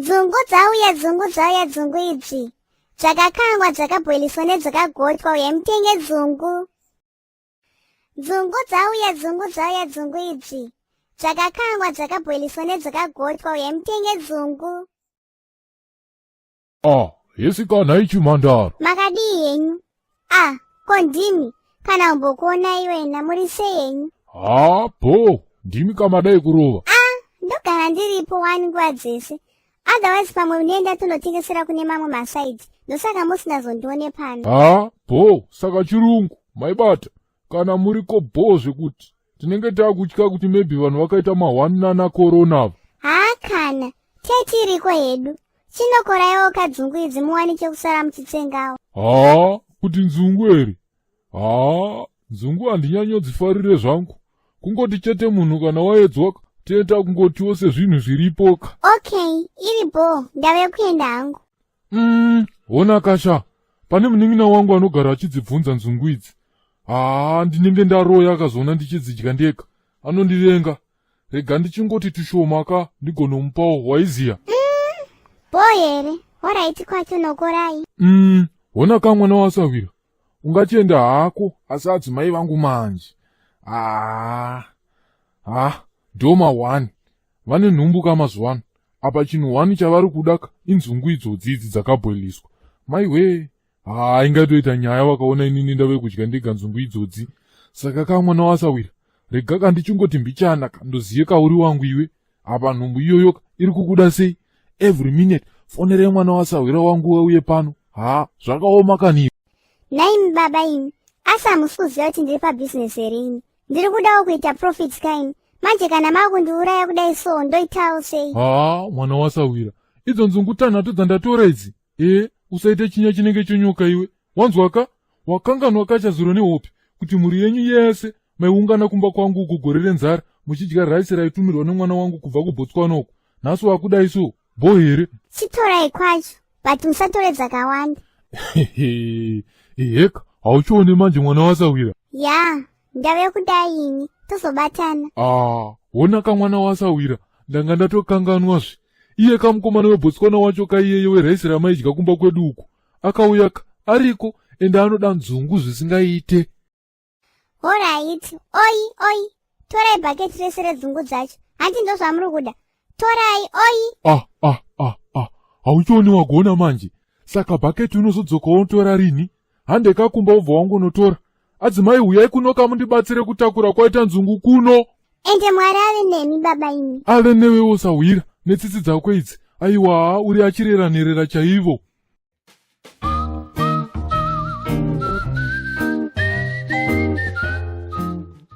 Nzungu dzauya, nzungu dzauya, nzungu idzi. Dzakakangwa, dzakabhoiliswa nedzakagochwa, uyai mutenge nzungu. Nzungu dzauya, nzungu dzauya, nzungu idzi. Dzakakangwa, dzakabhoiliswa nedzakagochwa, uyai mutenge nzungu. Ah, hesi kana ichimhandara. Makadii henyu? Ah, ko ndimi? Kana umbokuonai wena, muri sei henyu? Ha, bho, ndimi kamadai kurova. Ah, ndogara ndiripo wani nguva dzese. Otherwise pamwe unoenda tonotengesera kune mamwe masaidi. Ndosaka musina pano. Ha, bho, saka chirungu, maibata. Kana muriko bho zvekuti tinenge takutya kuti maybe vanhu vakaita ma1 nana corona ava. Ha, kana. Tetiriko hedu. Chinokoraiwo kadzungu idzi muwane chekusara muchitsengawo. Haa, kuti nzungu here? Haa, nzungu handinyanyodzifarire zvangu. Kungoti chete munhu kana waedzwa tinoita kungotiwo sezvinhu zviripo ka. Okay, iri bho, ndave kuenda hangu. Hona kasha, pane munin'ina wangu anogara achidzibvunza nzungu idzi. Haa, ndinenge ndaroya akazoona ndichidzidya ndega. Anondivenga. Rega ndichingoti tushoma ka ndigonomupawo waiziya. Bho here? Horaiti kwacho nokorai. Hona ka mwana wasawira. Ungachienda hako asi adzimai vangu manje. Ah. Ah, ndoma 1. Vane nhumbu ka mazuva ano. Apa chinhu 1 chavari kuda ka inzungu idzodzi idzi dzakabhoiliswa. Maiwe, haa ingatoita nyaya vakaona inini ndave kudya ndega nzungu idzodzi. Saka ka mwana wasawira. Rega ka ndichingoti mbichana ka ndoziye kauri wangu iwe. Apa nhumbu iyoyo ka iri kukuda sei? Every minute fonere mwana wasahwira wangu uye pano. Ha, zvakaoma kani. Nhaimi baba imi, asi hamusi kuziva kuti ndiri pabhizinesi here ini? Ndiri kudawo kuita profit kaini. Manje kana makundiuraya kudai so ndoitawo sei? Ha, mwana wasahwira. Idzo nzungu tanhatu dzandatora idzi. E, usaite chinya chinenge chonyoka iwe. Wanzwa ka? Wakanganwa kachazuro nehope kuti mhuri yenyu yese maiungana kumba kwangu uku gore renzara muchidya raisi raitumirwa nemwana wangu kubva kuBotswana uku. Nhasi wakudai so, bho here? Chitorai kwacho, but musatore dzakawanda. Eheka, hauchione manje mwana wasahwira? Ya, ndave kudai ini, tozobatana. Ah, hona kamwana wasahwira, ndanga ndatokanganwazve. Iye kamukomana weBotswana wacho kaiyeye weraisi ramaidya kumba kwedu uku. Akauya ka, ariko, ende anoda nzungu zvisingaite. Horaiti, oi oi, torai bhaketi rese redzungu dzacho. Hanti ndozvamuri kuda. Torai oi. Ah, ah, ah, ah. Hauchioni wagona manje. Saka bhaketi unozodzoka wonotora rini? Hande kakumba ubva wangonotora. Adzimai huyai kuno kamundibatsire kutakura kwaita nzungu kuno. Ende Mwari ave nemi baba imi. Ave newewo sahwira netsitsi dzako idzi. Aiwa, uri achirera nherera chaivo.